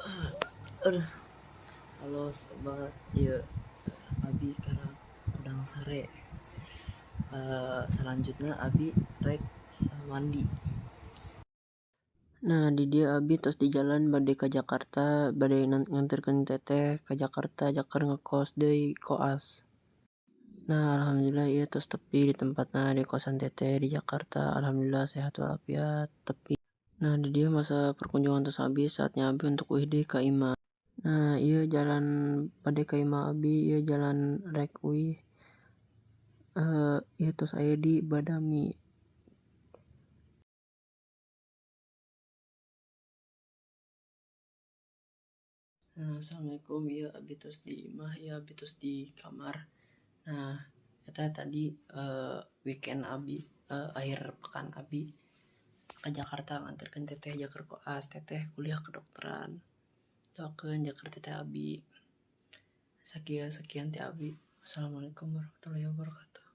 Aduh. Halo sobat, ieu abi karep hudang sare. Salanjutna abi rek mandi. Nah di dieu abi tos di jalan bade ka Jakarta bade nganterkeun teteh ka Jakarta jang ngekos deui koas. Nah alhamdulillah ieu tos tepi di tempatna di kosan teteh di Jakarta alhamdulillah sehat walafiat tepi. Nah di dieu masa perkunjungan tos habis saatnya abi untuk uih deui ka imah. Nah ieu jalan bade ka imah abi ieu jalan rek uih ieu tos aya di Badami. Nah assalamualaikum ieu abi tos di imah ieu abi tos di kamar. Nah eta tadi weekend abi akhir pekan abi ka Jakarta nganterkeun teteh jang koas teteh kuliah kedokteran. Doakeun jang teteh abi. Sakieu sekian ti abi. Wassalamualaikum warahmatullahi wabarakatuh.